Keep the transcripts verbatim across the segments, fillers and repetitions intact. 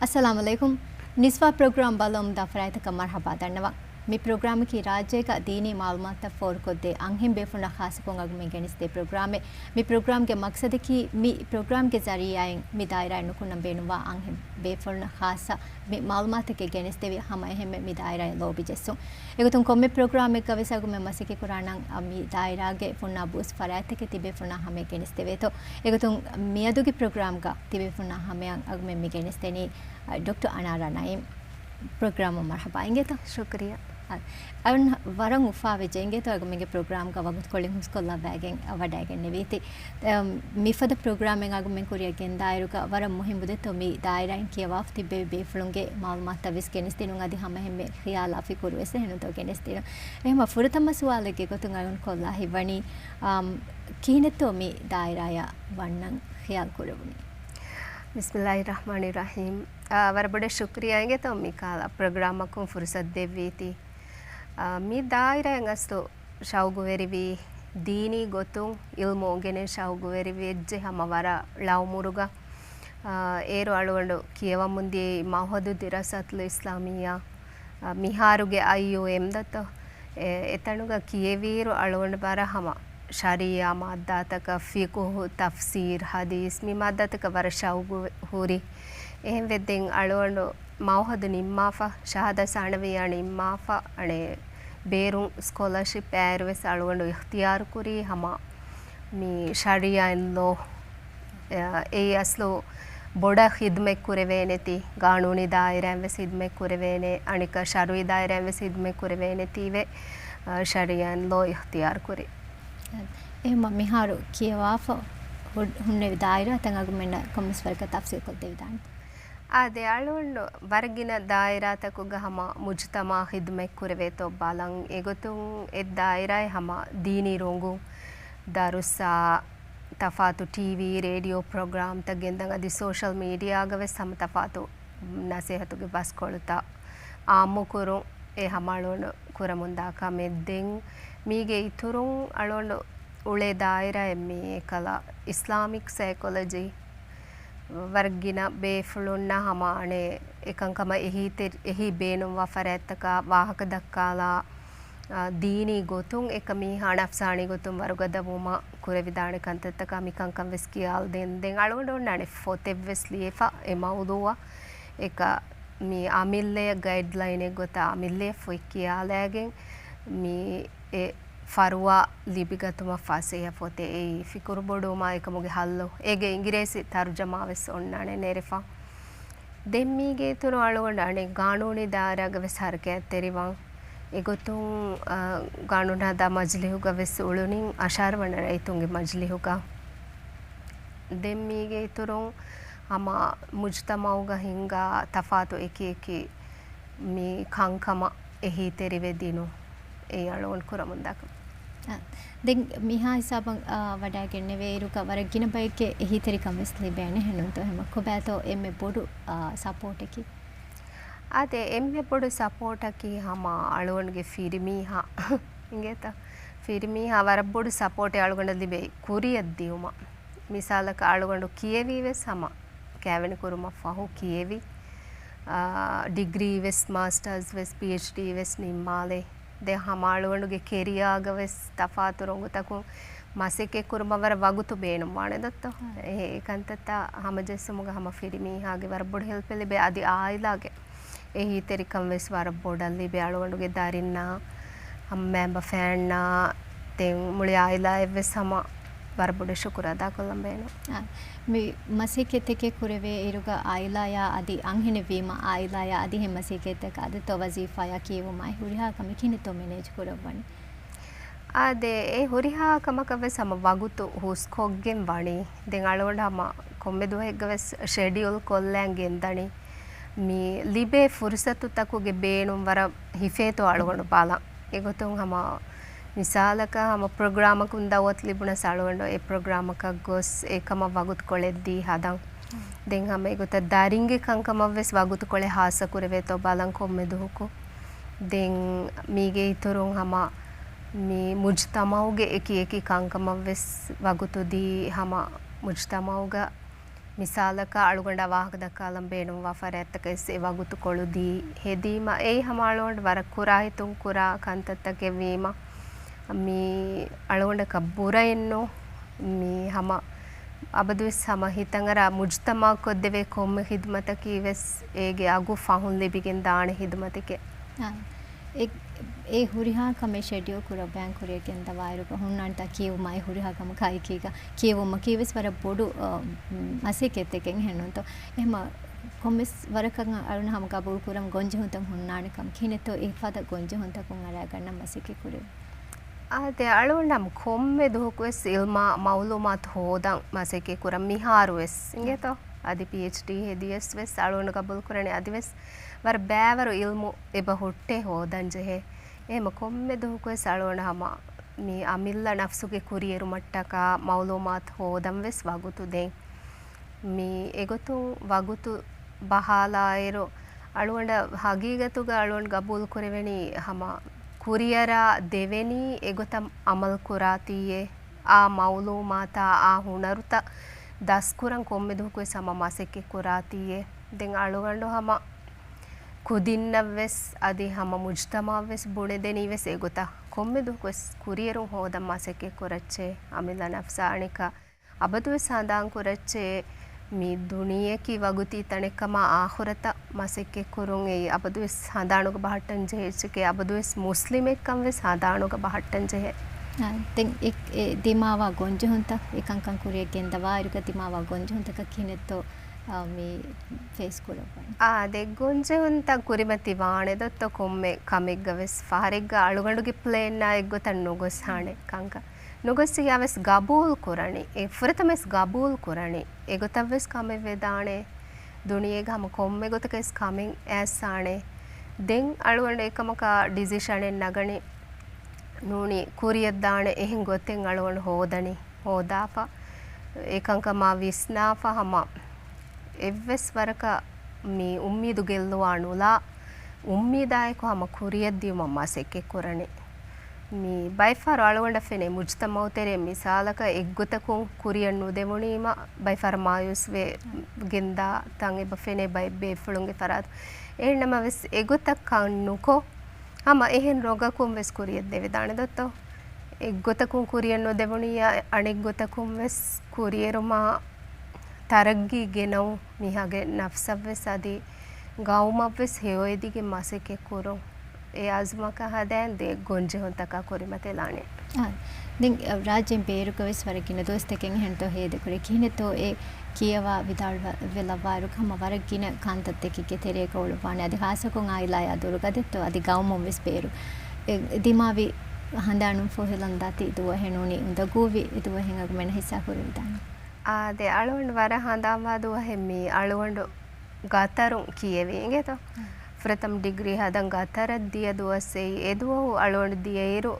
އައްސަލާމު ޢަލައިކުމް. ނިސްވާ ޕްރޮގްރާމް ބަލަމުންދާ ފަރާތްތަކަށް މަރުޙަބާ ދަންނަވަން. މި ޕްރޮގްރާމަކީ ރާއްޖޭގަ ދީނީ މަޢުލޫމާތުތައް ފޯރުކޮށްދޭ އަންހެން ބޭފުޅުންނާ ޚާއްޞަކޮށް އަގުމެން ގެނެސްދޭ ޕްރޮގްރާމެއް. މި ޕްރޮގްރާމްގެ މަޤްޞަދަކީ މި ޕްރޮގްރާމްގެ ޒަރީޢާއިން މި ދާއިރާއަށް ނުކުންނަން ބޭނުންވާ އަންހެން ބޭފުޅުންނަށް ޚާއްޞަ މި މަޢުލޫމާތުތަކެއް ގެނެސްދެވި ހަމައެހެންމެ މި ދާއިރާއަށް ލޯބި ޖެއްސުން. އެގޮތުން ކޮންމެ ޕްރޮގްރާމެއްގަ ވެސް އަގުމެން މަސައްކަތް ކުރާނަން މި ދާއިރާގެ ފުންނާ ބުއުސް ފަރާތްތަކެއް ތިބޭފުންނާ ހަމަޔަށް ގެނެސްދެވޭތޯ. އެގޮތުން މިއަދުގެ ޕްރޮގްރާމްގަ ތިބޭފުންނާ ހަމަޔަށް އަގުމެން މި ގެނެސްދެނީ ޑޮކްޓަރ އަނާރާ ނައީމް. ޕްރޮގްރާމަށް މަރުޙަބާ އިނގޭތޯ. ޝުކުރިއްޔާ. އަ، އަޅުން ވަރަށް އުފާވެއްޖެ އިނގޭތޯ އަގުމެންގެ ޕްރޮގްރާމްގަ ވަގުތުކޮޅެއް ހުސްކޮށްލައްވައިގެން ވަޑައިގެންނެވީތީ. އަމް، މިފަދަ ޕްރޮގްރާމެއް އަގުމެން ކުރިއަށް ގެންދާއިރުގަ ވަރަށް މުހިއްމު ދެއްތޯ މި ދާއިރާއިން ކިޔަވާފަ ތިއްބެވި ބޭފުޅުންގެ މަޢުލޫމާތުތައް ވެސް ގެނެސްދިނުން އަދި ހަމައެހެންމެ ޚިޔާލާ ފިކުރު ވެސް އެހެންތޯ ގެނެސްދިނުން. އެހެންމަ ފުރަތަމަ ސުވާލެއްގެ ގޮތުން އަޅުން ކޮށްލާ ހިތްވަނީ، އަމް، ކިހިނެއްތޯ މި ދާއިރާއަށް ވަންނަން ޚިޔާލު ކުރެވުނީ؟ ބިސްމިއްލާހި ރަޙްމާނި ރަޙީމް. އާ، ވަރަށް ބޮޑަށް ޝުކުރިއްޔާ އިނގޭތޯ މި ކަހަލަ ޕްރޮގްރާމަކުން ފުރުޞަތު ދެއްވީތީ. އާ، މި ދާއިރާއިން އަސްލު ޝައުގުވެރިވީ ދީނީ ގޮތުން ޢިލްމު އުނގެނެން ޝައުގުވެރިވެއްޖެ ހަމަ ވަރަށް ޅަ އުމުރުގަ. އާ، އޭރު އަޅުގަނޑު ކިޔަވަމުންދިޔައީ މަޢުހަދު ދިރާސާތުލް އިސްލާމިއްޔާ، އާ، މިހާރުގެ އައިޔޫއެމް ދަތޯ. އެ، އެތަނުގަ ކިޔެވިއިރު އަޅުގަނޑު ވަރަށް ހަމަ ޝަރީޢާ މާއްދާތަކަށް، ފިޤުހު، ތަފްސީރު، ޙަދީޘް މި މާއްދާތަކަށް ވަރަށް ޝައުގު ހުރި. އެހެންވެ ދެން އަޅުގަނޑު މަޢުހަދު ނިންމާފަ، ޝަހާދާ ސާނަވިއްޔާ ނިންމާފަ، އަނެއް ބޭރުން ސްކޮލަރޝިޕް އާއިރު ވެސް އަޅުގަނޑު އިޚްތިޔާރު ކުރީ ހަމަ މި ޝަރީޢާއިން ލޯ، އެ، އެއީ އަސްލު ބޮޑަށް ޚިދުމަތް ކުރެވޭނެތީ، ގާނޫނީ ދާއިރާއިން ވެސް ޚިދުމަތް ކުރެވޭނެ، އަނެއްކާ ޝަރުޢީ ދާއިރާއިން ވެސް ޚިދުމަތް ކުރެވޭނެތީވެ، އަ، ޝަރީޢާއިން ލޯ އިޚްތިޔާރު ކުރީ. އެހެންމަ މިހާރު ކިޔަވާފަ ހު-، ހުންނެވި ދާއިރާތައް އަގުމެންނަށް ކޮންމެސް ވަރަކަށް ތަފްސީލް ކޮށްދެވިދާނެތަ؟ އާދެ، އަޅުގަނޑު ވަރަށް ގިނަ ދާއިރާތަކުގަ ހަމަ މުޖުތަމަޢަށް ޚިދުމަތް ކުރެވޭތޯ ބަލަން. އެގޮތުން އެއް ދާއިރާއެއް ހަމަ ދީނީ ރޮނގުން، ދަރުސާ، ތަފާތު ޓީވީ، ރޭޑިއޯ ޕްރޮގްރާމްތައް ގެންދަން އަދި ސޯޝަލް މީޑިއާގަ ވެސް ހަމަ ތަފާތު ނަސޭހަތުގެ ބަސްކޮޅުތައް އާއްމުކުރުން އެ ހަމަ އަޅުގަނޑު ކުރަމުންދާ ކަމެއް. ދެން މީގެ އިތުރުން އަޅުގަނޑު އުޅޭ ދާއިރާއެއް މި އެކަލަ އިސްލާމިކް ސައިކޮލޮޖީ، ވަރަށް ގިނަ ބޭފުޅުންނަށް ހަމަ އަނެއް އެކަންކަމަށް އެހީތެރި-، އެހީ ބޭނުންވާ ފަރާތްތަކާ ވާހަކަ ދައްކާލާ، އާ، ދީނީ ގޮތުން އެކަމީހާ ނަފްސާނީ ގޮތުން ވަރުގަދަވުމަށް ކުރެވިދާނެ ކަންތައްތަކާ މިކަންކަން ވެސް ކިޔާލަދޭން. ދެން އަޅުގަނޑު އޮންނާނެ ފޮތެއް ވެސް ލިޔެފަ އެ މައުޟޫޢަށް އެކަ މި އަމިއްލައަށް ގައިޑްލައިނެއް ގޮތަށް އަމިއްލައަށް ފޮތް ކިޔާލައިގެން މި އެ ފަރުވާ ލިބިގަތުމަށް ފަސޭހަ ފޮތެއް. އެއީ ފިކުރު ބޮޑުވުމާ އެކަމުގެ ހައްލު. އޭގެ އިނގިރޭސި ތަރުޖަމާ ވެސް އޮންނާނެ ނެރެފަ. ދެން މީގެ އިތުރު އަޅުގަނޑު އަނެއް ގާނޫނީ ދާއިރާގަ ވެސް ހަރަކާތްތެރިވާން. އެގޮތުން، އަ، ގާނޫނު ހަދާ މަޖިލީހުގަ ވެސް އުޅުނިން އަށާރަ ވަނަ ރައްޔިތުންގެ މަޖިލީހުގަ. ދެން މީގެ އިތުރުން ހަމަ މުޖުތަމަޢުގަ ހިންގާ ތަފާތު އެކި އެކި މި ކަންކަމަށް އެހީތެރިވެ ދިނުން. އެއީ އަޅުގަނޑު ކުރަމުންދާ ކަމެއް. އަ، ދެން މިހާ ހިސާބަށް، އާ، ވަޑައިގެންނެވޭއިރުގަ ވަރަށް ގިނަ ބައެއްގެ އެހީތެރިކަން ވެސް ލިބޭނެ ހެންނުންތޯ؟ އެހެންމަ ކޮބާތޯ އެންމެ ބޮޑު، އާ، ސަޕޯޓަކީ؟ އާދެ، އެންމެ ބޮޑު ސަޕޯޓަކީ ހަމަ އަޅުގަނޑުގެ ފިރިމީހާ އިނގޭތަ؟ ފިރިމީހާ ވަރަށް ބޮޑު ސަޕޯޓެއް އަޅުގަނޑަށް ލިބޭ ކުރިއަށް ދިއުމަށް. މިސާލަކަށް އަޅުގަނޑު ކިޔެވީ ވެސް ހަމަ ކައިވެނި ކުރުމަށް ފަހު ކިޔެވި. އާ، ޑިގްރީ ވެސް މާސްޓާސް ވެސް ޕީއެޗްޑީ ވެސް ނިންމާލެ. ދެން ހަމަ އަޅުގަނޑުގެ ކެރިއާގަ ވެސް ތަފާތު ރޮނގުތަކުން މަސައްކަތް ކުރުމަށް ވަރަށް ވަގުތު ބޭނުންވާނެ ދޮއްތޯ؟ އެ، އެ ކަންތައްތައް ހަމަޖެއްސުމުގަ ހަމަ ފިރިމީހާގެ ވަރަށް ބޮޑު ހެލްޕެއް ލިބޭ. އަދި އާއިލާގެ އެހީތެރިކަން ވެސް ވަރަށް ބޮޑަށް ލިބޭ އަޅުގަނޑުގެ ދަރިންނާ، ހަމަ މައިންބަފައިންނާ، ދެން މުޅި އާއިލާއަށް ވެސް ހަމަ ވަރަށް ބޮޑަށް ޝުކުރު އަދާކޮށްލަން ބޭނުން. އާ، މި މަސައްކަތްތަކެއް ކުރެވޭ އިރުގަ އާއިލާއާ އަދި އަންހެނެއް ވީމަ އާއިލާއާ އަދި އެހެން މަސައްކަތްތަކަށް އަދި ތޯ ވަޒީފާއާ ކިޔެވުމާއި ހުރިހާ ކަމެއް ކިހިނެއްތޯ މެނޭޖް ކުރައްވަނީ؟ އާދެ، އެ ހުރިހާ ކަމަކަށް ވެސް ހަމަ ވަގުތު ހުސްކޮށްގެން ވަނީ. ދެން އަޅުގަނޑު ހަމަ ކޮންމެ ދުވަހެއްގަ ވެސް ޝެޑިއުލް ކޮށްލަން ގެންދަނީ. މި ލިބޭ ފުރުސަތުތަކުގެ ބޭނުން ވަރަށް ހިފޭތޯ އަޅުގަނޑު ބަލަން. އެގޮތުން ހަމަ މިސާލަކަށް ހަމަ ޕްރޮގްރާމަކުން ދައުވަތު ލިބުނަސް އަޅުގަނޑު އެ ޕްރޮގްރާމަކަށް ގޮސް އެކަމަށް ވަގުތުކޮޅެއް ދީ ހަދަން. ދެން ހަމަ އެގޮތަށް ދަރިންގެ ކަންކަމަށް ވެސް ވަގުތުކޮޅެއް ހާއްސަ ކުރެވޭތޯ ބަލަން ކޮންމެ ދުވަހަކު. ދެން މީގެ އިތުރުން ހަމަ މި މުޖުތަމަޢުގެ އެކި އެކި ކަންކަމަށް ވެސް ވަގުތު ދީ ހަމަ މުޖުތަމަޢުގަ މިސާލަކަށް އަޅުގަނޑަށް ވާހަކަ ދައްކާލަން ބޭނުންވާ ފަރާތްތަކެއް ވެސް އެ ވަގުތުކޮޅު ދީ ހެދީމަ، އެއީ ހަމަ އަޅުގަނޑު ވަރަށް ކުރާ ހިތުން ކުރާ ކަންތައްތަކެއް ވީމަ، މި އަޅުގަނޑަކަށް ބުރައެއްނު، މި ހަމަ އަބަދުވެސް ހަމަ ހިތަށް އަރާ މުޖުތަމަޢަށް ކޮށްދެވޭ ކޮންމެ ހިދުމަތަކީ ވެސް އޭގެ އަގު ފަހުން ލިބިގެން ދާނެ ހިދުމަތެކޭ. އާ، އެ، އެ ހުރިހާ ކަމެއް ޝެޑިއުލް ކުރައްވާން ކުރިއަށް ގެންދަވާއިރުގަ ހުންނާނެތާ ކިޔެވުމާއި ހުރިހާ ކަމަކާއެކީގަ ކިޔެވުމަކީ ވެސް ވަރަށް ބޮޑު، އަ، މަސައްކަތްތަކެއް އެހެންނޫންތޯ؟ އެހެމަ ކޮންމެސް ވަރަކަށް އަޅުން ހަމަ ގަބޫލު ކުރަން ގޮންޖެހުންތައް ހުންނާނެ ކަމަށް ކިހިނެއްތޯ އެފަދަ ގޮންޖެހުންތަކުން އަރާގަންނަ މަސައްކަތް ކުރެވި. އާދެ، އަޅުގަނޑަށް ކޮންމެ ދުވަހަކުވެސް އިލްމާ މައުލޫމާތު ހޯދަން މަސައްކަތް ކުރަން މިހާރުވެސް އިނގޭތޯ؟ އަދި ޕީއެޗްޑީ ހެދިޔަސް ވެސް އަޅުގަނޑު ގަބޫލު ކުރަނީ އަދިވެސް ވަރަށް ބައިވަރު އިލްމު އެބަ ހުއްޓޭ ހޯދަން ޖެހޭ. އެހެމަ ކޮންމެ ދުވަހަކުވެސް އަޅުގަނޑަށް ހަމަ މި އަމިއްލަ ނަފްސުގެ ކުރިއެރުމަށްޓަކާ މައުލޫމާތު ހޯދަން ވެސް ވަގުތު ދޭން. މި އެގޮތުން ވަގުތު ބަހާލާއިރު، އަޅުގަނޑަށް ހަގީގަތުގަ އަޅުގަނޑު ގަބޫލު ކުރެވެނީ ހަމަ ކުރިއަރާ ދެވެނީ އެގޮތަށް އަމަލު ކުރާތީއޭ، އާ މައުލޫމާތާ އާ ހުނަރުތައް ދަސްކުރަން ކޮންމެ ދުވަހަކުވެސް ހަމަ މަސައްކަތް ކުރާތީއޭ. ދެން އަޅުގަނޑު ހަމަ ކުދިންނަށްވެސް އަދި ހަމަ މުޖުތަމަޢަށްވެސް ބުނެދެނީވެސް އެގޮތަށް ކޮންމެ ދުވަހަކުވެސް ކުރިއެރުން ހޯދަން މަސައްކަތް ކުރައްޗޭ. އަމިއްލަ ނަފްސާ އަނެކާ އަބަދުވެސް ހަނދާން ކުރައްޗޭ، މި ދުނިޔެއަކީ ވަގުތީ ތަނެއްކަމާ އާޚިރަތަށް މަސައްކަތްކުރުން އެއީ އަބަދުވެސް ހަނދާނުގަ ބަހައްޓަން ޖެހޭ އެއްޗެކޭ، އަބަދުވެސް މުސްލިމެއްކަން ވެސް ހަނދާނުގަ ބަހައްޓަން ޖެހޭ. އާ، ދެން އެ، އެ ދިމާވާ ގޮންޖެހުންތައް އެކަންކަން ކުރިއަށް ގެންދަވާއިރުގަ ދިމާވާ ގޮންޖެހުންތަކަށް ކިހިނެއްތޯ، އާ، މި ފޭސް ކުރައްވަނީ؟ އާ، ދެ ގޮންޖެހުންތައް ކުރިމަތިވާނެ ދޮއްތޯ ކޮންމެ ކަމެއްގަ ވެސް ފަހަރެއްގަ އަޅުގަނޑުގެ ޕްލޭންނާ އެއްގޮތަށް ނުގޮސް ހާނެ ކަންކަން. ނުގޮސް އެއާ ވެސް ގަބޫލު ކުރަނީ. އެ ފުރަތަމަވެސް ގަބޫލު ކުރަނީ. އެގޮތަށްވެސް ކަމެއް ވެދާނެ. ދުނިޔޭގަ ހަމަ ކޮންމެ ގޮތަކަސް ކަމެއް އައިސާނެ. ދެން އަޅުގަނޑު އެކަމަކާ ޑިސިޝަނެއް ނަގަނީ. ނޫނީ ކުރިއަށް ދާނެ އެހެން ގޮތެއް އަޅުގަނޑު ހޯދަނީ. ހޯދާފަ. އެކަންކަމާ ވިސްނާފަ ހަމަ އެއްވެސް ވަރަކަށް މި އުއްމީދު ގެއްލުވާ ނުލާ، އުއްމީދާއެކު ހަމަ ކުރިއަށް ދިޔުމަށް މަސައްކަތް ކުރަނީ. މި ބައެއްފަހަރު އަޅުގަނޑަށް ފެނޭ މުޖުތަމައު ތެރޭ މިސާލަކަށް އެއްގޮތަކުން ކުރިއަށް ނުދެވުނީމަ ބައެއްފަހަރު މާޔޫސްވެ ގެންދާ ތަން އެބަ ފެނޭ ބައެއް ބޭފުޅުންގެ ފަރާތުން. އެހެންނަމަވެސް އެގޮތަށް ކަން ނުކޮށް، ހަމަ އެހެން ރޮގަކުން ވެސް ކުރިއަށް ދެވިދާނެ ދޮއްތޯ. އެއްގޮތަކުން ކުރިއަށް ނުދެވުނީ އަނެއްގޮތަކުން ވެސް ކުރިއެރުމާ ތަރައްގީ ގެނައުން މީހާގެ ނަފްސަށްވެސް އަދި ގައުމަށްވެސް ހެޔޮއެދިގެން މަސައްކަތް ކުރުން. އެ އަޒުމަކަށް ހަދާން ދެ ގޮންޖެހުންތަކާ ކުރިމަތިލާނެ. އާ، ދެން، އަ، ރާއްޖޭން ބޭރުގަވެސް ވަރަށް ގިނަ ދުވަސްތަކެއް އެހެންތޯ ހޭދަކުރޭ. ކިހިނެއްތޯ އެ ކިޔަވާ ވިދާޅުވެލައްވާއިރު ހަމަ ވަރަށް ގިނަ ކަންތައްތަކެއްގެ ތެރޭގަ އުޅުއްވާނެ. އަދި ހާއްސަކޮށް އާއިލާއާ ދުރުގަ ދެއްތޯ އަދި ގައުމުން ވެސް ބޭރު. އެ ދިމާވި ހަނދާނުން ފޮހެލަން ދާތީ ދުވަހެއް ނޫނީ އުނދަގޫވި ދުވަހެއް އަގުމެންނަށް ހިއްސާ ކުރެވިދާނެ. އާދެ، އަޅުގަނޑު ވަރަށް ހަނދާންވާ ދުވަހެއް މީ އަޅުގަނޑު ގަތަރުން ކިޔެވީ އިނގޭތޯ. ފުރަތަމަ ޑިގްރީ ހަދަން ގަތަރަށް ދިޔަ ދުވަސް އެއީ. އެ ދުވަހު އަޅުގަނޑު ދިޔައިރު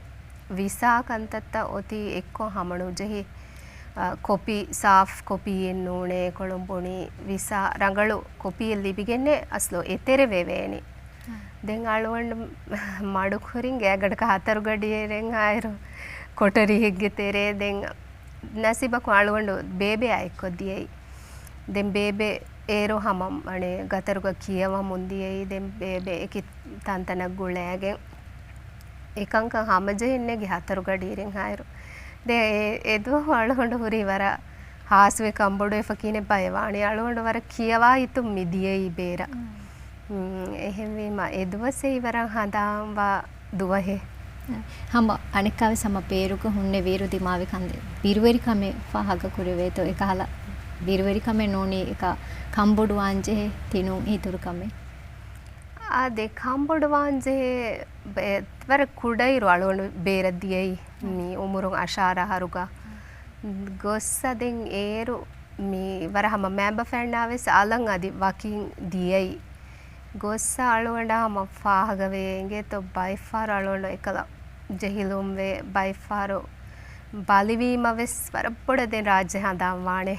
ވިސާ ކަންތައްތައް އޮތީ އެއްކޮށް ހަމަނުޖެހި، އަ، ކޮޕީ، ސާފް ކޮޕީއެއް ނޫނޭ ކޮޅުން ބުނީ. ވިސާ ރަނގަޅު ކޮޕީއެއް ލިބިގެންނޭ އަސްލު އެތެރެ ވެވޭނީ. ދެން އަޅުގަނޑު މަޑުކުރިން ގާތްގަނޑަކަށް ހަތަރު ގަޑިއެރެން އާއިރު ކޮޓަރިއެއްގެ ތެރޭ. ދެން ނަސީބަކުން އަޅުގަނޑު ބޭބެއާ އެއްކޮށް ދިޔައީ. ދެން ބޭބެ އޭރު ހަމަ އަނެއް ގަތަރުގަ ކިޔަވަމުން ދިޔައީ. ދެން ބޭބެ އެކި ތަންތަނަށް ގުޅައިގެން އެކަންކަން ހަމަޖެހެން ނެގި ހަތަރު ގަޑިއިރެން އާއިރު. ދެން އެ، އެ ދުވަހު އަޅުގަނޑު ހުރީ ވަރަށް ހާސްވެ ކަންބޮޑުވެފަ ކިހިނެއްބާ އެ ވާނީ. އަޅުގަނޑު ވަރަށް ކިޔަވާ ހިތުން މި ދިޔައީ ބޭރަށް. އެހެންވީމަ އެ ދުވަސް އެއީ ވަރަށް ހަނދާންވާ ދުވަހެއް. ހަމަ އަނެއްކާވެސް ހަމަ ބޭރުގަ ހުންނެވިއިރު ދިމާވި ކަން ބިރުވެރިކަމެއް ފާހަގަ ކުރެވޭތޯ؟ އެކަހަލަ ބިރުވެރިކަމެއް ނޫނީ އެކަ ކަންބޮޑުވާންޖެހޭ ތިނުން އިތުރު ކަމެއް. އާދެ، ކަންބޮޑުވާންޖެހޭ ވަރަށް ކުޑައިރު އަޅުގަނޑު ބޭރަށް ދިޔައީ މި އުމުރުން އަށާރަ އަހަރުގަ. ގޮއްސަ ދެން އޭރު މި ވަރަށް ހަމަ މައިންބަފައިންނާވެސް އަލަށް އަދި ވަކިން ދިޔައީ. ގޮއްސަ އަޅުގަނޑަށް ހަމަ ފާހަގަވޭ އިނގޭތޯ ބައެއްފަހަރު އަޅުގަނޑު އެކަލަ ޖެހިލުންވޭ، ބައެއްފަހަރު ބަލިވީމަވެސް ވަރަށް ބޮޑަށް ދެން ރާއްޖެ ހަނދާންވާނެ.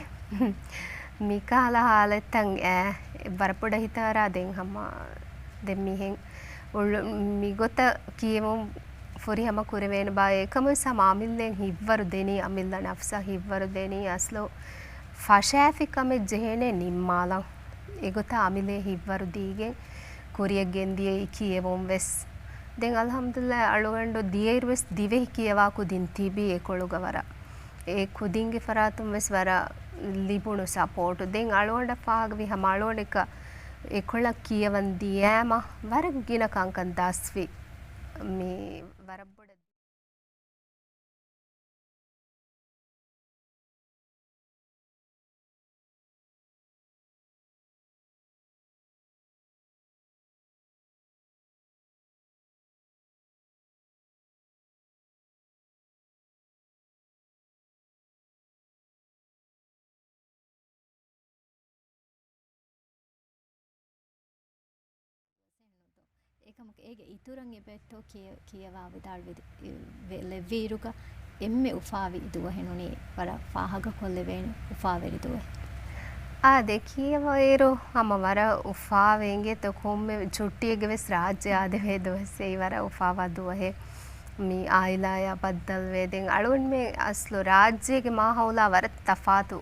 މިކަހަލަ ހާލަތްތައް އެ ވަރަށް ބޮޑަށް ހިތަށް އަރާ ދެން ހަމަ ދެން މިހެން މިގޮތަށް ކިޔެވުން ފުރިހަމަ ކުރެވޭނެ ބާ. އެކަމަސް ހަމަ އަމިއްލައަށް ހިތްވަރު ދެނީ، އަމިއްލަ ނަފްސަށް ހިތްވަރު ދެނީ އަސްލު ފަށާފި ކަމެއް ޖެހޭނެ ނިންމާލަން. އެގޮތަށް އަމިއްލަ ހިތްވަރު ދީގެން ކުރިޔަށް ގެންދިޔައީ ކިޔެވުން ވެސް. ދެން އަލްޙަމްދުލިއްލާހް އަޅުގަނޑު ދިޔައިރު ވެސް ދިވެހި ކިޔަވާ ކުދިން ތިބީ އެކޮޅުގަ ވަރަށް. އެ ކުދިންގެ ފަރާތުން ވެސް ވަރަށް ލިބުނު ސަޕޯޓު. ދެން އަޅުގަނޑަށް ފާހަގަވި ހަމަ އަޅުގަނޑަކަށް އެކޮޅަށް ކިޔަވަން ދިޔައިމަ ވަރަށް ގިނަ ކަންކަން ދަސްވި. މި ވަރަށް ބޮޑަށް އެކަމަކު އޭގެ އިތުރަށް އެބައޮތްތޯ ކިޔ-، ކިޔަވާ ވިދާޅުވި-، ވެ-، ލެއްވިއިރުގަ އެންމެ އުފާވި ދުވަހެއް ނޫނީ ވަރަށް ފާހަގަކޮށްލެވޭނެ އުފާވެރި ދުވަހެއް. އާދެ، ކިޔަވައިރު ހަމަ ވަރަށް އުފާވެ އިނގޭތޯ ކޮންމެ ޗުއްޓީގެ ވެސް ރާއްޖެ އާދެވޭ ދުވަސް އެއީ ވަރަށް އުފާވާ ދުވަހެއް. މި އާއިލާޔާ ބައްދަލުވޭ. ދެން އަޅުގަނޑުމެން އަސްލު ރާއްޖޭގެ މާހައުލާ ވަރަށް ތަފާތު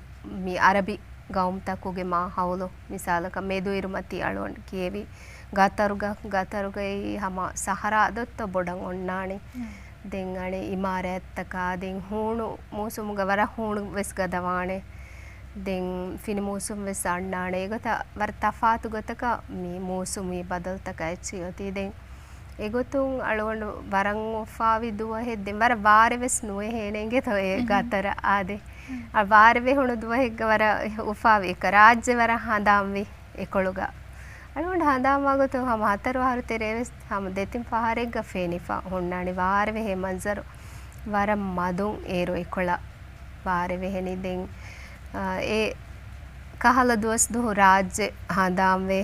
މި އަރަބި ގައުމުތަކުގެ މާހައުލު. މިސާލަކަށް މެދުއިރުމަތީ އަޅުގަނޑު ކިޔެވި ގަތަރުގަ، ގަތަރުގައި ހަމަ ސަހަރާ ދޮއްތޯ ބޮޑަށް އޮންނާނެ. ދެން އަނެއް އިމާރާތްތަކާ، ދެން ހޫނު މޫސުމުގަ ވަރަށް ހޫނު ވެސް ގަދަވާނެ. ދެން ފިނި މޫސުމް ވެސް އަންނާނެ. އެގޮތަށް ވަރަށް ތަފާތު ގޮތަކަށް މި މޫސުމީ ބަދަލުތަކާ އެއްޗެހި އޮތީ. ދެން އެގޮތުން އަޅުގަނޑު ވަރަށް އުފާވި ދުވަހެއް. ދެން ވަރަށް ވާރެ ވެސް ނުވެހޭނެ އިނގޭތޯ އެ ގަތަރަށް އާދެ. އަ، ވާރެ ވެހުނު ދުވަހެއްގަ ވަރަށް އުފާވި އެކަ ރާއްޖެ ވަރަށް ހަނދާންވި އެކޮޅުގަ. އަޅުގަނޑު ހަނދާންވާ ގޮތުން ހަމަ ހަތަރު އަހަރު ތެރޭ ވެސް ހަމަ ދެތިން ފަހަރެއްގަ ފެނިފަ ހުންނާނެ ވާރެ ވެހޭ މަންޒަރު. ވަރަށް މަދުން އޭރު އެކޮޅަށް ވާރެ ވެހެނީ. ދެން، އާ، އެ ކަހަލަ ދުވަސް ދުހު ރާއްޖެ ހަނދާންވެ،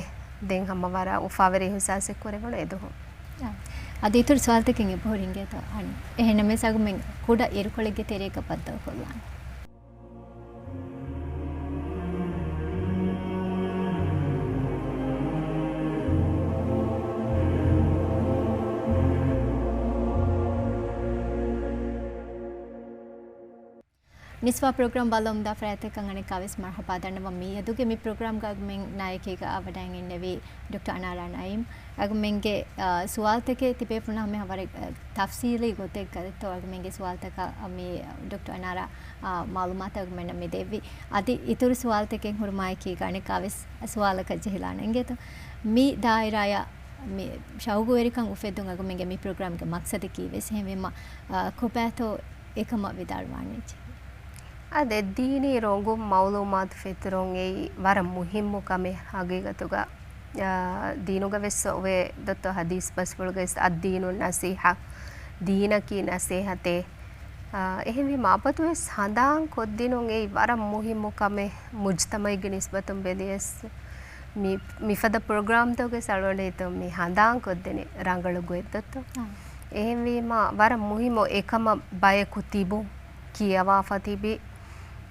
ދެން ހަމަ ވަރަށް އުފާވެރި އިހުސާސެއް ކުރެވުނު އެ ދުހު. އާ، އަދި އިތުރު ސުވާލުތަކެއް އެބަހުރި އިނގޭތޯ؟ އަން، އެހެންނަމަވެސް އަގުމެން ކުޑަ އިރުކޮޅެއްގެ ތެރޭގަ ބައްދަލުކޮށްލާނެ. ނިސްވާ ޕްރޮގްރާމް ބައްލަވަމުންދާ ފަރާތްތަކަށް އަނެއްކާވެސް މަރުޙަބާ ދަންނަވަން. މިއަދުގެ މި ޕްރޮގްރާމްގަ އަގުމެން ނާޔަކީގަ އަވަޑައިގެންނެވީ ޑޮކްޓަރ އަނާރާ ނައީމް. އަގުމެންގެ، އާ، ސުވާލުތަކެއް ތިބޭފުޅުންނަށް ހަމަ ވަރަށް، އާ، ތަފްސީލީ ގޮތެއްގަ ދެއްތޯ އަގުމެންގެ ސުވާލުތަކަށް މި ޑޮކްޓަރ އަނާރާ، އާ، މައުލޫމާތު އަގުމެންނަށް މި ދެއްވި. އަދި އިތުރު ސުވާލުތަކެއް ހުރުމާއެކީގަ އަނެއްކާވެސް ސުވާލަކަށް ޖެހިލާނަން އިނގޭތޯ. މި ދާއިރާޔަށް މި ޝައުގުވެރިކަން އުފެއްދުން އަގުމެންގެ މި ޕްރޮގްރާމްގެ މަޤްޞަދަކީ ވެސް. އެހެންވީމަ، އާ، ކޮބާތޯ އެކަމަށް ވިދާޅުވާނީ؟ އާދެ، ދީނީ ރޮނގުން މައުލޫމާތު ފެތުރުން އެއީ ވަރަށް މުހިއްމު ކަމެއް ހަގީގަތުގަ. އާ، ދީނުގަ ވެސް އޮވޭ ދޮއްތޯ ޙަދީޘް ބަސްފުޅުގައި ވެސް، އައްދީނު ނަޞީޙަ، ދީނަކީ ނަޞޭޙަތޭ. އާ، އެހެންވީމަ އަބަދުވެސް ހަނދާން ކޮށްދިނުން އެއީ ވަރަށް މުހިއްމު ކަމެއް. މުޖްތަމަޢުގެ ނިސްބަތުން ބެލިޔަސް މި، މިފަދަ ޕްރޮގްރާމްތަކުގެ ސަޅުވަނޑައިތޯ މި ހަނދާން ކޮށްދެނީ ރަނގަޅު ގޮތް ދޮއްތޯ. އާ. އެހެންވީމަ ވަރަށް މުހިއްމު އެކަމަށް ބަޔަކު ތިބުން ކިޔަވާފަ ތިބި،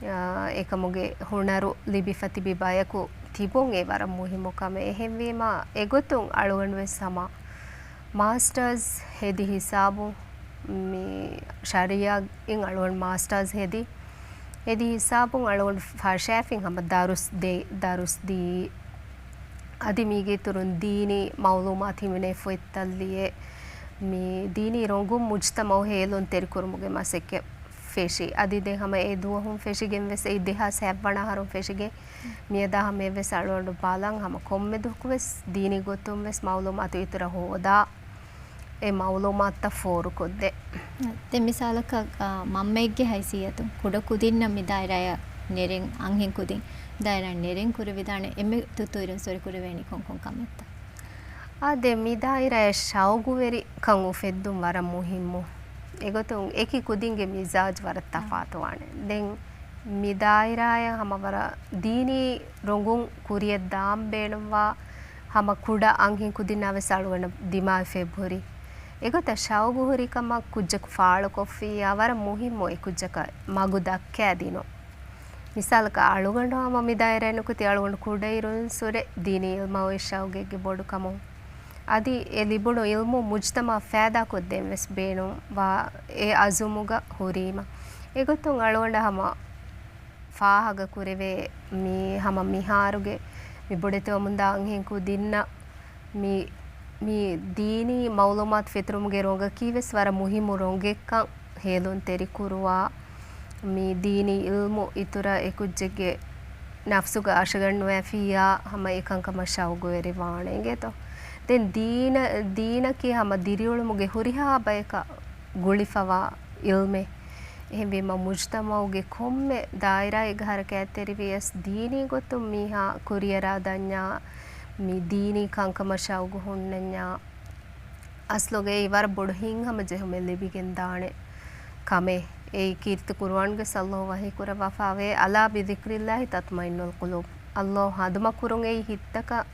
އާ، އެކަމުގެ ހުނަރު ލިބިފަ ތިބި ބަޔަކު ތިބުން އެ ވަރަށް މުހިއްމު ކަމެއް. އެހެންވީމަ އެގޮތުން އަޅުގަނޑު ވެސް ހަމަ މާސްޓާސް ހެދި ހިސާބުން މި ޝަރީޢާއިން އަޅުގަނޑު މާސްޓާސް ހެދި، ހެދި ހިސާބުން އަޅުގަނޑު ފަށާފިން ހަމަ ދަރުސް ދޭ، ދަރުސް ދީ. އަދި މީގެ އިތުރުން ދީނީ މައުލޫމާތު ހިމެނޭ ފޮތްތައް ލިޔެ، މި ދީނީ ރޮނގުން މުޖްތަމަޢު ހޭލުންތެރިކުރުމުގެ މަސައްކަތް ފެށި. އަދި ދެން ހަމަ އެ ދުވަހުން ފެށިގެން ވެސް އެއީ ދެހާސް ހަތްވަނަ އަހަރުން ފެށިގެން މިއަދާ ހަމަ އެއްވެސް އަޅުގަނޑު ބަލަން ހަމަ ކޮންމެ ދުވަހަކު ވެސް ދީނީ ގޮތުން ވެސް މައުލޫމާތު އިތުރަށް ހޯދާ، އެ މައުލޫމާތުތައް ފޯރުކޮށްދޭ. ދެން މިސާލަކަށް، އާ، މަންމައެއްގެ ހައިސިއްޔަތުން ކުޑަ ކުދިންނަށް މި ދާއިރާޔަށް ނެރެން، އަންހެން ކުދިން ދާއިރާ ނެރެން ކުރެވިދާނެ އެންމެ ތުއްތު އިރުން ސޮރި ކުރެވޭނީ ކޮން ކޮން ކަމެއްތަ؟ އާދެ، މި ދާއިރާޔަށް ޝައުގުވެރިކަން އުފެއްދުން ވަރަށް މުހިއްމު. އެގޮތުން އެކި ކުދިންގެ މިޒާޖް ވަރަށް އާ. ތަފާތުވާނެ. ދެން މި ދާއިރާޔަށް ހަމަ ވަރަށް ދީނީ ރޮނގުން ކުރިޔަށް ދާން ބޭނުންވާ ހަމަ ކުޑަ އަންހެން ކުދިންނާ ވެސް އަޅުގަނޑަށް ދިމާވެފަ އެބަހުރި. އެގޮތަށް ޝައުގު ހުރި ކަމަށް ކުއްޖަކު ފާޅުކޮށްފިއްޔާ ވަރަށް މުހިއްމު އެ ކުއްޖަކަށް މަގު ދައްކާދިނުން. މިސާލަކަށް އަޅުގަނޑު ހަމަ މި ދާއިރާއިން ނުކުތީ އަޅުގަނޑު ކުޑައިރުންސުރެ ދީނީ އިލްމާ އޮތް ޝައުގެއްގެ ބޮޑު ކަމުން. އަދި އެ ލިބުނު އިލްމު މުޖްތަމަޢަށް ފައިދާކޮށްދޭން ވެސް ބޭނުންވާ އެ އަޒުމުގަ ހުރީމަ. އެގޮތުން އަޅުގަނޑަށް ހަމަ ފާހަގަ ކުރެވޭ މި ހަމަ މިހާރުގެ މި ބޮޑެތިވަމުންދާ އަންހެން ކުދިންނަށް މި، މި ދީނީ މައުލޫމާތު ފެތުރުމުގެ ރޮނގަކީ ވެސް ވަރަށް މުހިއްމު ރޮނގެއްކަން ހޭލުންތެރިކުރުވާ، މި ދީނީ އިލްމު އިތުރަށް އެކުއްޖެއްގެ ނަފްސުގަ އަށަގަންނުވާފިއްޔާ ހަމަ އެކަންކަމަށް ޝައުގުވެރިވާނެ އިނގޭތޯ. ދެން ދީނަ-، ދީނަކީ ހަމަ ދިރިއުޅުމުގެ ހުރިހާ ބަޔަކަށް ގުޅިފަވާ އިލްމެއް. އެހެންވީމަ، މުޖްތަމަޢުގެ ކޮންމެ ދާއިރާއެއްގަ ހަރަކާތްތެރިވިޔަސް، ދީނީ ގޮތުން މީހާ ކުރިއަރާ ދަންޏާ، މި ދީނީ ކަންކަމަށް ޝައުގު ހުންނަންޏާ، އަސްލުގައި ވަރަށް ބޮޑު ހިތްހަމަޖެހުމެއް ލިބިގެންދާނެ ކަމެއް. އެއީ ކީރިތި ޤުރުއާންގަ ﷲ ވަޙީކުރައްވާފައިވޭ، "ألا بذكر الله تطمئن القلوب." ﷲ ހަނދުމަކުރުން އެއީ ހިތްތަކަށް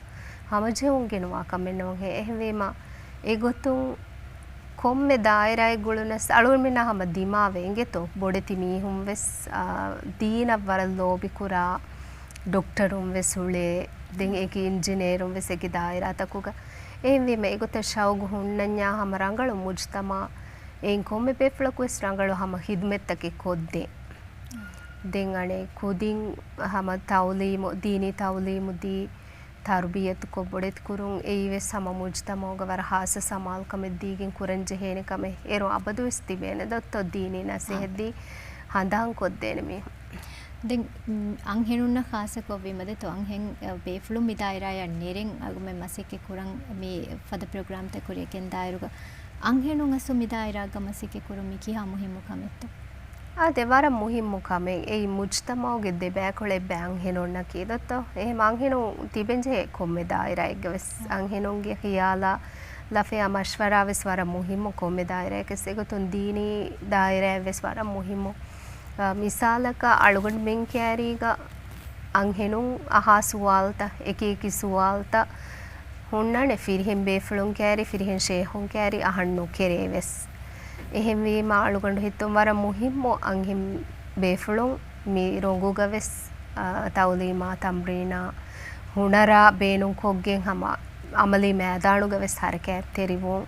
ހަމަޖެހުން ގެނުވާ ކަމެއް ނޫންހޭ. އެހެންވީމަ، އެގޮތުން ކޮންމެ ދާއިރާއެއް ގުޅުނަސް އަޅުގަނޑުމެންނާ ހަމަ ދިމާވޭ އިނގޭތޯ، ބޮޑެތި މީހުން ވެސް، އާ، ދީނަށް ވަރަށް ލޯބިކުރާ ޑޮކްޓަރުން ވެސް އުޅޭ، ދެން އެކި އިންޖިނޭރުން ވެސް އެކި ދާއިރާތަކުގަ. އެހެންވީމަ، އެގޮތަށް ޝައުގު ހުންނަންޏާ ހަމަ ރަނގަޅު މުޖްތަމަޢެއް ކޮންމެ ބޭފުޅަކު ވެސް ރަނގަޅު ހަމަ ޚިދުމަތްތަކެއް ކޮށްދޭ. ދެން އަނެއް ކުދިން ހަމަ ތަޢުލީމު، ދީނީ ތަޢުލީމު ދީ، ތަރުބިޔަތުކޮށް ބޮޑެތިކުރުން އެއީ ވެސް ހަމަ މުޖްތަމަޢުގަ ވަރަށް ޚާއްޞަ ސަމާލުކަމެއް ދީގެން ކުރަން ޖެހޭނެ ކަމެއް. އޭރު އަބަދުވެސް ތިބޭނެ ދޮއްތޯ ދީނީ ނަސޭހަތް ދީ ހަނދާން ކޮށްދޭނެ މީހުން. ދެން، މް، އަންހެނުންނަށް ޚާއްޞަކޮށްވީމަ ދެއްތޯ، އަންހެން، އަ، ބޭފުޅުން މި ދާއިރާޔަށް ނެރެން އަޅުގަނޑުމެން މަސައްކަތް ކުރަން މި ފަދަ ޕްރޮގްރާމްތައް ކުރިއަށް ގެންދާއިރުގަ، އަންހެނުން އަސްލު މި ދާއިރާގަ މަސައްކަތް ކުރުން މީ ކިހާ މުހިއްމު ކަމެއްތޯ؟ އާދެ، ވަރަށް މުހިއްމު ކަމެއް. އެއީ މުޖްތަމަޢުގެ ދެބައިކުޅަ އެއްބައި އަންހެނުންނަކީ ދޮއްތޯ. އެހެން އަންހެނުން ތިބެންޖެހޭ ކޮންމެ ދާއިރާއެއްގަ ވެސް. އަންހެނުންގެ ޚިޔާލާ ލަފަޔާ މަޝްވަރާ ވެސް ވަރަށް މުހިއްމު. ކޮންމެ ދާއިރާއަކަސް އެގޮތުން ދީނީ ދާއިރާއަށް ވެސް ވަރަށް މުހިއްމު. އާ، މިސާލަކަށް އަޅުގަނޑުމެން ކައިރީގަ އަންހެނުން އަހާ ސުވާލުތައް، އެކި އެކި ސުވާލުތައް ހުންނާނެ، ފިރިހެން ބޭފުޅުން ކައިރި، ފިރިހެން ޝޭހުން ކައިރި އަހަން ނުކެރޭ ވެސް. އެހެންވީމަ، އަޅުގަނޑު ހިތުން ވަރަށް މުހިއްމު އަންހެން ބޭފުޅުން މި ރޮނގުގަ ވެސް، އާ، ތަޢުލީމާ، ތަމްރީނާ، ހުނަރާ ބޭނުންކޮށްގެން ހަމަ އަމަލީ މައިދާނުގަ ވެސް ހަރަކާތްތެރިވުން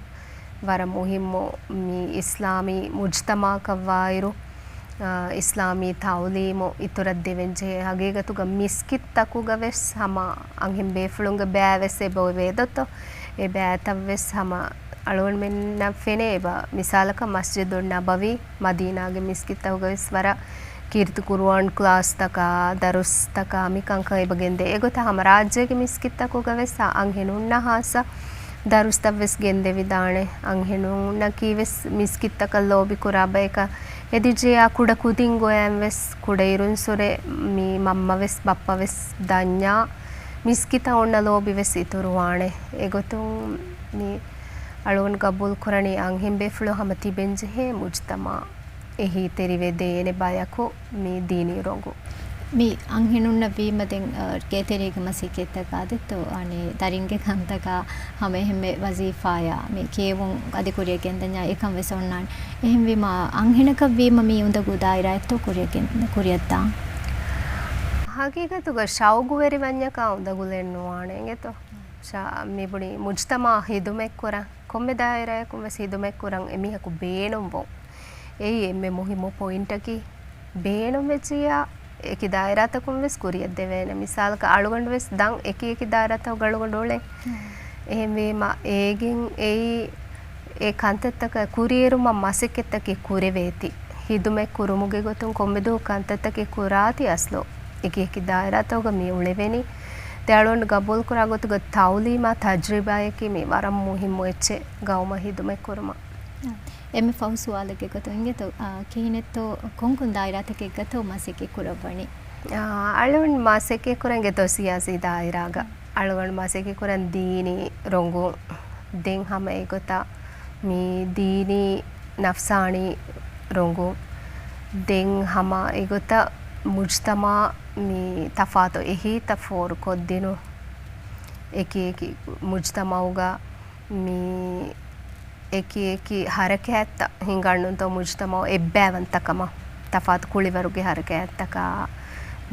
ވަރަށް މުހިއްމު. މި އިސްލާމީ މުޖްތަމަޢަކަށްވާއިރު، އާ، އިސްލާމީ ތަޢުލީމު އިތުރަށް ދެވެންޖެހޭ. ހަގީގަތުގަ މިސްކިތްތަކުގަ ވެސް ހަމަ އަންހެން ބޭފުޅުންގެ ބައި ވެސް އެބަ އޮވޭ ދޮއްތޯ. އެ ބައިތައް ވެސް ހަމަ އަޅުގަނޑުމެންނަށް ފެނޭ އެބަ. މިސާލަކަށް މަސްޖިދުއް ނަބަވީ، މަދީނާގެ މިސްކިތްތަކުގަ ވެސް ވަރަށް ކީރިތި ޤުރުއާން ކްލާސްތަކާ، ދަރުސްތަކާ، މިކަންކަން އެބަ ގެންދޭ. އެގޮތަށް ހަމަ ރާއްޖޭގެ މިސްކިތްތަކުގަ ވެސް އަންހެނުންނަށް ހާއްސަ ދަރުސްތައް ވެސް ގެންދެވިދާނެ. އަންހެނުންނަކީ ވެސް މިސްކިތްތަކަށް ލޯބިކުރާ ބަޔަކަށް ހެދިއްޖެޔާ، ކުޑަ ކުދިން ގޮޔަށް ވެސް، ކުޑައިރުންސުރެ މި މަންމަ ވެސް ބައްޕަ ވެސް ދަންޏާ، މިސްކިތަށް އޮންނަ ލޯބި ވެސް އިތުރުވާނެ. އެގޮތުން މި އަޅުގަނޑު ގަބޫލު ކުރަނީ އަންހެން ބޭފުޅުން ހަމަ ތިބެންޖެހޭ މުޖްތަމަޢަށް އެހީތެރިވެ ދޭނެ ބަޔަކު މި ދީނީ ރޮނގު. މި އަންހެނުންނަށް ވީމަ ދެން، އަ، ގޭތެރޭގެ މަސައްކަތްތަކާ ދެއްތޯ، އަނެއް ދަރިންގެ ކަންތަކާ ހަމަ އެހެންމެ ވަޒީފާޔާ މި ކިޔެވުން އަދި ކުރިއަށް ގެންދަންޏާ އެކަން ވެސް އޮންނާނެ. އެހެންވީމަ އަންހެނަކަށް ވީމަ މި އުނދަގޫ ދާއިރާއެއްތޯ ކުރިއަށް ގެން-، ކުރިއަށްދާން؟ ހަގީގަތުގަ ޝައުގުވެރިވަންޏަކާ އުނދަގުލެއް ނުވާނެ އިނގޭތޯ. ޝާ-، މިބުނީ މުޖްތަމަޢަށް ހިދުމަތްކުރަން، ކޮންމެ ދާއިރާއަކުން ވެސް ހިދުމަތްކުރަން އެމީހަކު ބޭނުންވުން. އެއީ އެންމެ މުހިއްމު ޕޮއިންޓަކީ. ބޭނުންވެއްޖިއްޔާ، އެކި ދާއިރާތަކުން ވެސް ކުރިއަށް ދެވޭނެ. މިސާލަކަށް، އަޅުގަނޑު ވެސް ދަން އެކި އެކި ދާއިރާތަކުގަ އަޅުގަނޑު އުޅޭ. އެހެންވީމަ، އޭގެން އެއީ އެ ކަންތައްތަކަށް ކުރިއެރުމަށް މަސައްކަތްތަކެއް ކުރެވޭތީ. ހިދުމަތް ކުރުމުގެ ގޮތުން ކޮންމެ ދުވަހު ކަންތައްތަކެއް ކުރާތީ އަސްލު އެކި އެކި ދާއިރާތަކުގަ މި އުޅެވެނީ. ދެ އަޅުގަނޑު ގަބޫލުކުރާ ގޮތުގަ ތަޢުލީމާ ތަޖްރިބާއަކީ މި ވަރަށް މުހިއްމު އެއްޗެއް ގައުމަށް ހިދުމަތް ކުރުމަށް. އެންމެ ފަހު ސުވާލެއްގެ ގޮތުން އިނގޭތޯ، އާ، ކިހިނެއްތޯ ކޮންކޮން ދާއިރާތަކެއްގަތޯ މަސައްކަތް ކުރައްވަނީ؟ އާ، އަޅުގަނޑު މަސައްކަތް ކުރަން އިނގޭތޯ ސިޔާސީ ދާއިރާގަ. އަޅުގަނޑު މަސައްކަތް ކުރަން ދީނީ ރޮނގުން. ދެން ހަމަ އެގޮތަށް މި ދީނީ ނަފްސާނީ ރޮނގުން. ދެން ހަމަ އެގޮތަށް މުޖްތަމަޢަށް މި ތަފާތު އެހީތައް ފޯރުކޮށްދިނުން. އެކި އެކި މުޖްތަމަޢުގަ މި އެކި އެކި ހަރަކާތްތައް ހިނގަންނުންތޯ މުޖްތަމަޢު އެއްބައިވަންތަކަމަށް ތަފާތު ކުޅިވަރުގެ ހަރަކާތްތަކާ،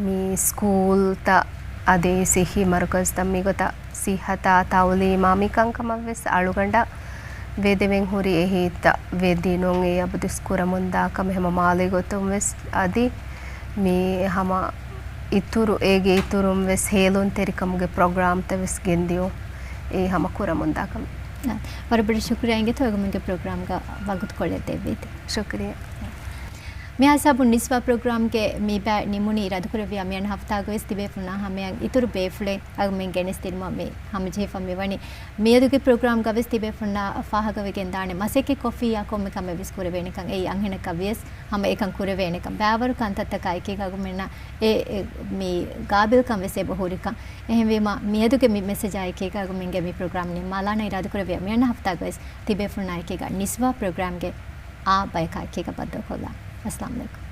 މި ސްކޫލްތައް އަދި ސިއްހީ މަރުކަޒްތައް މިގޮތަށް ސިއްހަތާ ތަޢުލީމާ މިކަންކަމަށްވެސް އަޅުގަނޑަށް ވެދެވެން ހުރި އެހީތައް ވެދިނުން އެ އަބަދުސް ކުރަމުންދާ ކަމެއް ހަމަ މާލޭ ގޮތުންވެސް އަދި މި ހަމަ އިތުރު، އޭގެ އިތުރުން ވެސް ހޭލުންތެރިކަމުގެ ޕްރޮގްރާމްތައް ވެސް ގެންދިޔުން އެއީ ހަމަ ކުރަމުންދާ ކަމެއް. ވަރަށް ބޮޑަށް ޝުކުރިއްޔާ އިނގޭތޯ އަޅުގަނޑުމެންގެ ޕްރޮގްރާމްގަ ވަގުތުކޮޅެއް ދެއްވީތީ. ޝުކުރިއްޔާ. މިހާ ހިސާބުން ނިސްވާ ޕްރޮގްރާމްގެ މި ބައި ނިމުނީ. އިރާދަކުރެއްވިއްޔާ މިއަންނަ ހަފްތާގަ ވެސް ތިބޭފުޅުންނާ ހަމަޔަށް އިތުރު ބޭފުޅެއް އަޅުގަނޑުމެން ގެނެސްދިނުމަށް މި ހަމަޖެހިފަ މިވަނީ. މިއަދުގެ ޕްރޮގްރާމްގަ ވެސް ތިބޭފުޅުންނާ ފާހަގަވެގެންދާނެ މަސައްކަތް ކޮށްފިއްޔާ ކޮންމެ ކަމެއް ވެސް ކުރެވޭނެކަން. އެއީ އަންހެނަކަށް ވިޔަސް ހަމަ އެކަން ކުރެވޭނެކަން. ބައިވަރު ކަންތައްތަކާ އެކީގަ އަޅުގަނޑުމެންނަށް އެ، އެ، މި ގާބިލްކަން ވެސް އެބަ ހުރިކަން. އެހެންވީމަ، މިއަދުގެ މި މެސެޖާ އެކީގަ އަޅުގަނޑުމެންގެ މި ޕްރޮގްރާމް ނިންމާލާނަން. އިރާދަކުރެއްވިއްޔާ މިއަންނަ ހަފްތާގަ ވެސް ތިބޭފުޅުންނާ އެކީގަ ނިސްވާ ޕްރޮގްރާމްގެ އާ ބަޔަކާ އެކީގަ ބައްދަލުކޮށްލާނަން. އައްސަލާމް އަލައިކުމް.